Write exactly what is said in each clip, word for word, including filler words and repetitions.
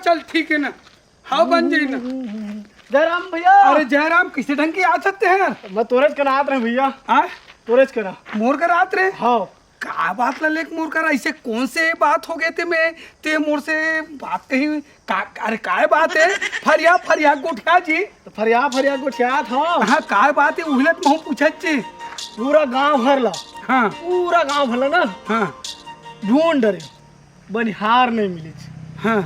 चल ठीक है ना। हाँ, बन जाई ना। जयराम भैया। अरे जयराम, किसे ढंग के आ सकते हैं यार? मैं तोरेच कना आत रहे भैया। हाँ? तोरेच कना। मोर करा आत रहे? हाँ। का बात ला लेके मोर करा, ऐसे कौन से बात हो गए थे मैं, ते मोर से बात कही, का, अरे काय बात है? फरिया, फरिया गोठिया जी। तो फरिया, फरिया गोठिया था। हाँ, काय बात है? उहिलत महू पूछत जी। पूरा गांव भर ला। हाँ। पूरा गांव भर ला ना। हाँ। ढूंढ डरे। बनिहार नहीं मिलिस। हाँ।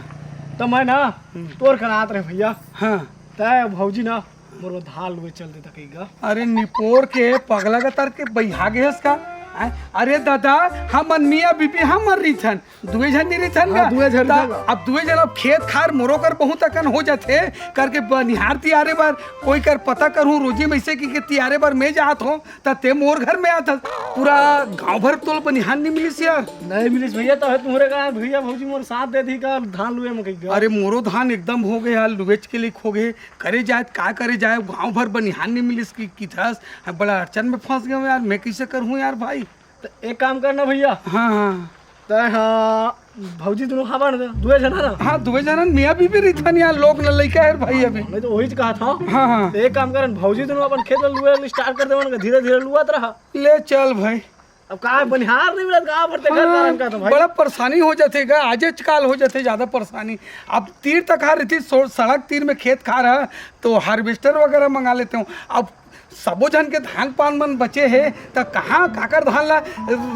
त मैं ना हम्म। तोर कना आत रहे भैया। हाँ। तय भौजी ना मोर धान लुए चल देता कही गा। अरे निपोर के पगला का तर के बइहा गे हस का? हैं? अरे दादा, हमन मियाँ बीबी हमन रिथन, दुए झन नहीं रिथन हाँ, का? दुए झन त रिथन का। अब दुए झन अब खेत खार मोरो कर बहुत अकन हो जाथे करके बनिहार तियारे बर कोई कर पता करहूँ रोजी में से कि के तियारे बर मैं जात हूँ। त ते मोर घर में आत हस, पूरा गांव भर तोल बनिहार नहीं मिलिस यार। नहीं मिलिस भैया, तो है तुम्हारे का भैया भौजी मोर साथ दे दी का धान लुए में कही गा। अरे मोरो धान एकदम हो गए यार, लुएच के लिख हो गए, करे जाए त का करे जाए, गांव भर बनिहार नहीं मिलिस कि किथस, हम बड़ा अड़चन में फंस गए यार, मैं कैसे करूँ यार भाई? तो एक काम करना भैया। हाँ हाँ। तय हाँ, भौजी दोनों खाबा ना, दुए जना ना। हाँ, दुए जना मियाँ बीबी रहिथन यार, लोग न लइका है भाई अभी। मैं तो वही कहा था। हाँ हाँ। तो एक काम करन, भौजी दोनों अपन खेत में लुए स्टार्ट कर देवन, धीरे धीरे लुआत रहा। ले चल भाई। अब का बनिहार नहीं मिलत, का भरते घर हाँ, कारण का तो भाई। बड़ा परेशानी हो जाथे का, आजेच काल हो जाथे ज्यादा परेशानी। अब तीर तक हार रही थी, सो-, सड़क तीर में खेत खार है, तो हार्वेस्टर वगैरह मंगा लेते हूँ। अब सबो झन के धान पान मन बचे हे, त कहाँ काकर धान ला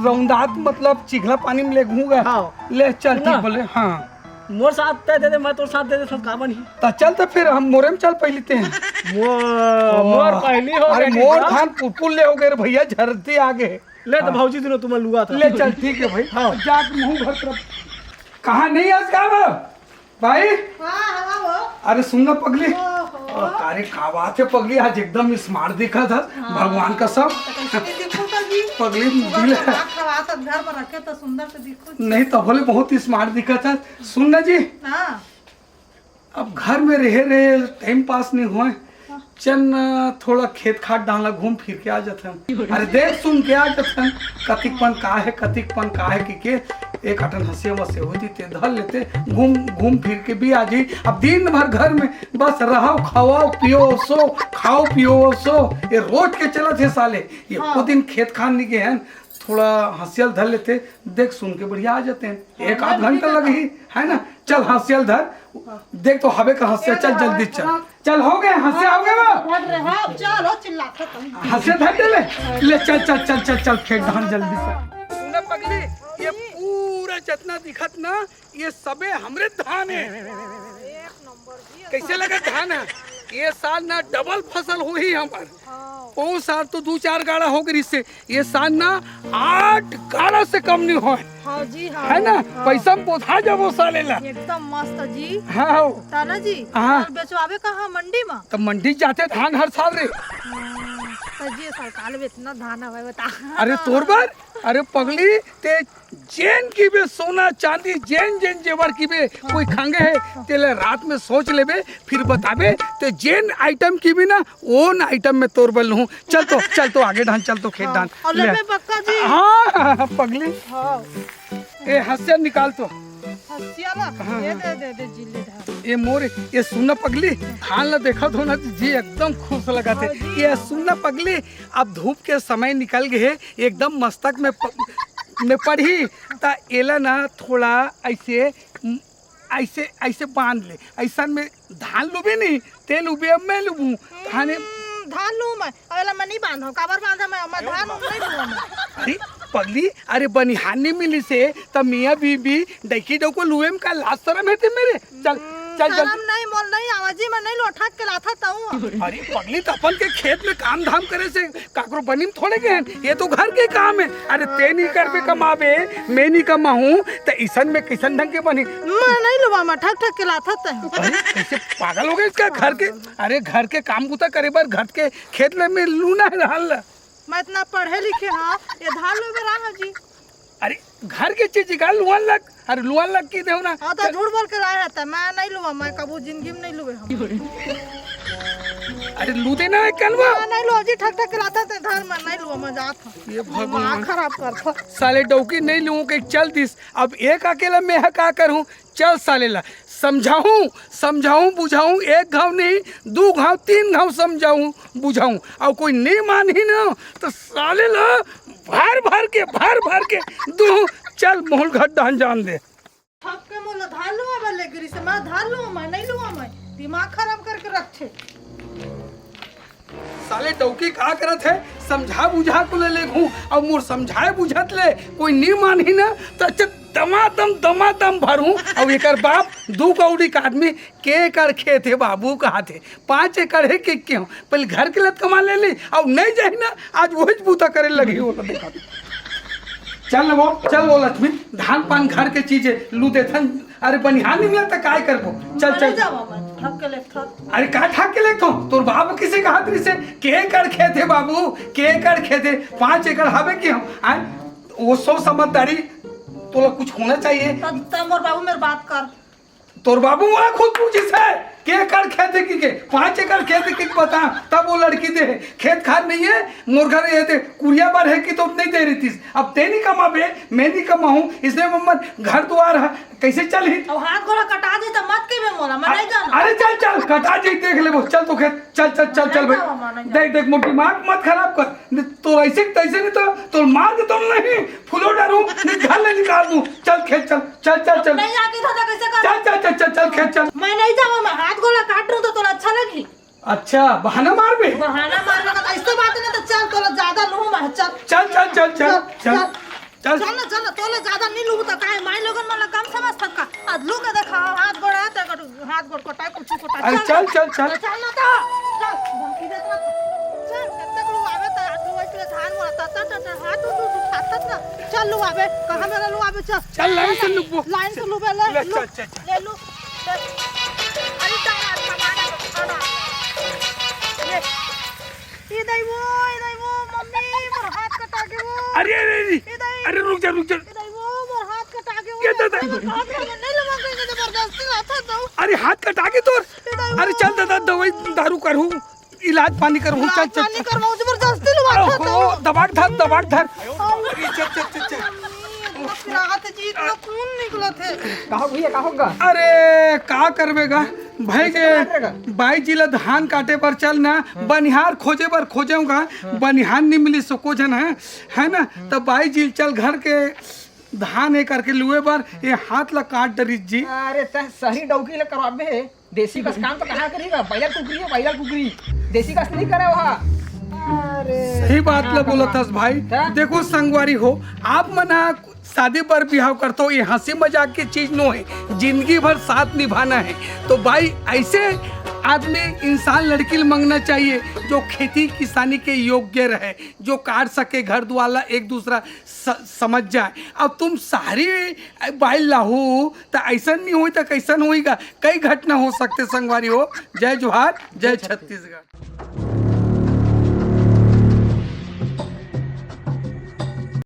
रौंदात, मतलब चिघला पानी में ले घूंगा। हाँ। ले चल, ठीक ना। बोले, हाँ। मोर साथ तय दे दे, मैं तोर साथ दे दे, सब का बनही। त चल, त फिर हम मोरे में चल पहली ते। मो-, मोर पहली हो अरे, गई मोर ना। धान पुरपुर ले हो गए रे भैया, झरती आगे। ले तो हाँ। भौजी दिनो तुम्हें लुआ था। ले चल, ठीक है भाई। हाँ। जाके मुंह भर तरफ। कहाँ नहीं है इसका वो? भाई। हाँ, हाँ, वो। अरे सुन ना पगली। ओहो। अ, अरे का बात है पगली, आज एकदम स्मार्ट दिखत हस, हाँ। भगवान कसम। तो कैसे नहीं दिखूं तो जी? पगली सुबह दिल से है। भात खवात हस, घर में रखे तो सुंदर से दिखूं जी। नहीं तो बोले बहुत स्मार्ट दिखत हस। सुन ना जी। हाँ। अब घर में रहे रहे टाइम पास नहीं होए। चल न, थोड़ा खेत खाट डाहन ला घूम फिर के आ जाथन। अरे देख सुन के आ जाथन, कतिक पन का है, कतिक पन का है कि के एक अठन हंसिया वसे होती ते धर लेते, घूम घूम फिर के भी आ जाई। अब दिन भर घर में बस रहो, खाओ पियो सो, खाओ पियो सो, ये रोज के चलत है साले। ये हाँ। को दिन खेत खान नहीं गए हैं, थोड़ा हंसिया ल धर लेते, देख सुन के बढ़िया आ जाते हैं। एक आध घंटा लग ही है ना। चल हंसिया ल धर, देख तो हवे का हंसिया। चल जल्दी चल, चल हो गए हंसिया, हो गए वो। चलो चिल्लाता तुम। हंसिया धर दे ले, ले चल चल चल चल चल खेत धान जल्दी से। सुना पगली, ये पूरा जितना दिखत ना, ये सबे हमरे धान है। एक नंबर जी। कैसे लगा धान है? ये साल ना डबल फसल हुई हमर। हाँ। ओ साल तो दू चार गाड़ा हो गई से, ये साल ना आठ गाड़ा से कम नहीं होए। हाँ जी, हाँ। है ना? हाँ। पैसा में बोधा जाबो साले ला। एकदम मस्त जी। हाँ, हो। ताना जी, हाँ। और बेचवाबे कहाँ, मंडी में? तो मंडी जाते धान हर साल रे। हम्म, तो जी सरकार में इतना धान हवे बता। अरे तोर बर, अरे पगली, ते जेन किबे सोना चांदी, जेन जेन जेवर किबे, कोई खंगे है, तेला रात में सोच लेबे, फिर बताबे। ते जेन आइटम किबे ना, ओन आइटम में तोर बल हूँ। चल तो, चल तो आगे ढान, चल तो खेत हाँ, ढान। और ले। ले बे पक्का जी। हाँ, हाँ, हाँ, पगली। हाँ। ए हंसिया निकाल तो। हंसिया ला? हाँ, ये हाँ। दे, दे, दे, जिले ढाल। ए मोर, ये सुन ना पगली, धान ला देखत हो ना जी एकदम खुश लगा थे। हाँ जी, ये हाँ। सुन ना पगली, अब धूप के समय निकल गए, एकदम मस्तक में प-, में पड़ही, त एला ना थोड़ा ऐसे, ऐसे, ऐसे बांध ले, ऐसा में धान लुबे नहीं, तेल उबे अब मैं लुबू, धाने हम्म, धान लू मैं, अब एला मैं नहीं बांधो, काबर बांधा मैं, मैं धान उन नहीं लूँ मैं। अरे पगली, अरे बनिहार नहीं मिली से, त मियाँ बीबी, डैकी डौको लुए में का लाज शरम है ते मेरे? चल, हम्म, चल, चल। शरम नहीं, मोल नहीं आवाजी में नहीं लोठा के लाथा ताऊ। अरे पगली, त अपन के खेत में काम धाम करे से काकरो बनी में थोड़े गए हैं, ये तो घर के काम है। अरे ते नहीं करबे कमाबे, मैं नहीं कमाहूँ, त इसन में किसन ढंग के बनी? मैं नहीं लुआ, मैं ठक ठक के लाथा तय। अरे कैसे पागल हो गए इसका घर के, अरे घर के काम बुता करे बर घर के खेत ले में लूना है धान ला। मैं इतना पढ़े लिखे हाँ, ये धान लुबे रहा जी। अरे घर के चीज का लुअन लग, अरे लुअन लग की देहो ना। हाँ, तो झूठ बोल के लाए रहता है, मैं नहीं लुआ, मैं कबू जिंदगी में नहीं लुए हम। अरे लू दे ना एक कनवा। हाँ, नहीं लो जी, ठक ठक के लाथा ते धर, मैं नहीं लूँ, मैं जात हूँ। ये भगवान। दिमाग खराब करत हो। साले डौकी नहीं लूँ के चल दिस। अब एक अकेला मैं ह का करूँ? चल साले ला समझाऊँ, समझाऊँ बुझाऊँ, एक घाव नहीं, दू घाव, तीन घाव समझाऊँ बुझाऊँ, अउ कोई नहीं मानही ना तो साले ला भर भर के, भर भर के दू। चल मोहल घर डहन जान दे। थक के मोला धार लुआ बर ले गिरी से, मैं धार लुआ, मैं नहीं लुआ, मैं दिमाग खराब करके रखथे। साले डौकी का करत है, समझा बुझा को ले लेगहूँ, अउ मोर समझाए बुझत ले कोई नी मानही ना, त अच्छा दमादम दमादम भरहूँ, अउ एकर बाप दू कौड़ी का आदमी, के एकड़ खेत हे बाबू कहाथे, पाँच एकड़ हे के, के हो, पहले घर के लत कमा ले ली, अउ नहीं जाही ना, आज वही बूता करे लगी हो, तो देखा। चल वो, चल वो लक्ष्मी, धान पान घर के चीज हे, लू देथन। अरे बनिहार नहीं मिलत त काय करबो? चल, मैं चल। नहीं जावा, मैं थक के लेथो। अरे का थक के लेथो? तोर बाबू किसे कहत रहिसे? के एकड़ खेत हे बाबू, के एकड़ खेत हे? पाँच एकड़ हवे कि हम? आय, वो सो समझदारी तोला कुछ होना चाहिए। तब, तब मोर बाबू मेर बात कर। तोर बाबू मोला खुद पूछिस हे, के एकड़ खेत हे कि के? पाँच एकड़ खेत हे कि बता, तब वो लड़की दे हे। खेत खार नहीं हे, मोर घर ये दे, कुरिया बर हे कि तो नहीं दे रहितिस। अब ते नहीं कमाबे, मैं नहीं कमाहूँ, इसने मम्मन घर दुआर हे, कैसे चलही? अब हाथ गोड़ा कटा दी तो मत कहिबे मोला, मैं नहीं जाना। अरे चल, चल, कटा जी, देख लेबो, चल तो खेत, चल, चल, चल, चल नहीं भाई। जावा, मैं नहीं जावा। देख, देख, मोर दिमाग मत खराब कर, नहीं तो ऐसे, तैसे नहीं तो, तो मार के तुम नहीं, फुलो डालूं, नहीं घर ले निकाल दूं। चल खेत चल, चल, चल, चल। नहीं आके था तो कैसे कर? चल, चल, चल, चल, चल, खेत चल। मैं नहीं जाऊँ, मैं हाथ गोला काट रहा हूँ तो तोला अच्छा लगी? अच्छा, बहाना मारबे? बहाना मारबे तो ऐसे बात नहीं तो चल, तोला ज्यादा लूँ मैं, चल। चल, चल, चल, चल, चल, चल। चल। चल ना, चल ना, तोला ज्यादा नहीं लूँ तो काहे माई लोगन मन ला कम समझ थका? आज लू के देखा, हाथ गोड़ है, तेरे को हाथ गोड़ कोटा, कुछ कोटा। अरे चल, चल, चल। चल ना तो। चल, धमकी देत ना। चल, कब तक लुआबे त हाथ लुआई के धान मोड़ा, ता, ता, ता, ता, हाथ उठ, उठ, उठ, ता, ता, ता। चल लुआबे, कहाँ मेरा लुआबे, चल। चल, लाइन से लुबो। लाइन से लुबे, ले, ले, लू। चल, चल, चल। ले लू। चल। अरे, तारा, तारा, तारा। ले। ए दाई वो, ए दाई वो, मम्मी, मोर हाथ कटा गे वो। अरे, अरे, अरे। ए दाई। अरे, रुक जा, रुक जा। ए दाई वो, मोर हाथ कटा गे वो। ये दादा। अरे, हाथ में नहीं लगा, जबरदस्ती हाथ दो। अरे, हाथ कटा गे तोर। ए दाई अरे, वो। चल दादा, दवाई दारू करहूँ, इलाज पानी करहूँ, चल, इलाज चल, पानी चल। करवाओ, जबरदस्ती लुआ ओहो, था तो। दबा के धर, दबा के धर। अरे, चल, चल, चल, चल। मम्मी, इतना पिरात है जी, इतना खून निकलत है। का हो भैया, का होगा? अरे, का करबे गा? भाई कैसे के बना रहेगा? बाई जी ला धान काटे बर चल ना, हाँ। बनिहार खोजे बर खोजे हूँ गा, हाँ। बनिहार नहीं मिली सको झन है, है ना? हम्म। तो बाई जी चल घर के धान हे करके लुए बर ये हाथ ला काट डरिस जी। अरे तैं शहरी डौकी ला करवाबे, देसी कस काम तो कहाँ करेगा? बॉयलर कुकरी है, बॉयलर कुकरी, देसी कस नहीं करे वहाँ। अरे सही बात ला बोलत हस भाई। क्या? देखो संगवारी हो, आप मन ह शादी बर बिहाव करथो, ये हंसी मजाक के चीज नो हे, जिंदगी भर साथ निभाना हे। तो भाई ऐसे आदमी इंसान लड़की ल मंगना चाहिए जो खेती किसानी के योग्य रहे, जो काट सके घर दुआर ला, एक दूसरा स-, समझ जाए। अब तुम सारी बाई लाहू त ऐसन नहीं होई त कैसन होई गा? कई घटना हो सकते संगवारी हो। जय जोहार, जय छत्तीसगढ़।